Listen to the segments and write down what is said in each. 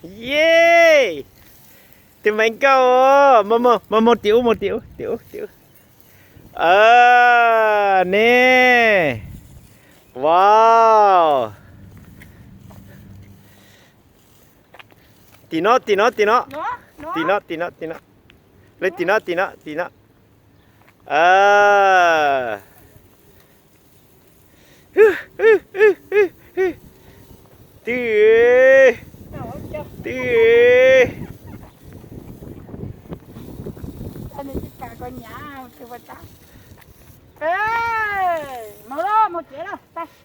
Ye, tus me nkauj, mus mus mus mus tim ub, mus tim ub, tim ub, tim ub. Ne, wow. Tim no, tim no, tim no. Tim no, tim no, tim no. Lawv tim no, tim no, tim no. Twb, twb.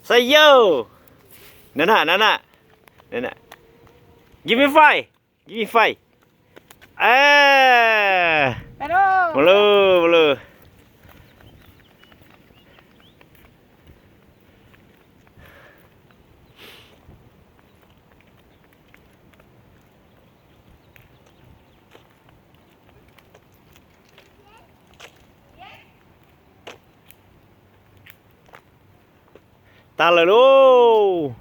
Xav yau. No na, no na. Give me five. Give me five. Mus lauj, mus lauj. Tag lawm lauj.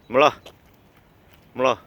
Mus los, mus los.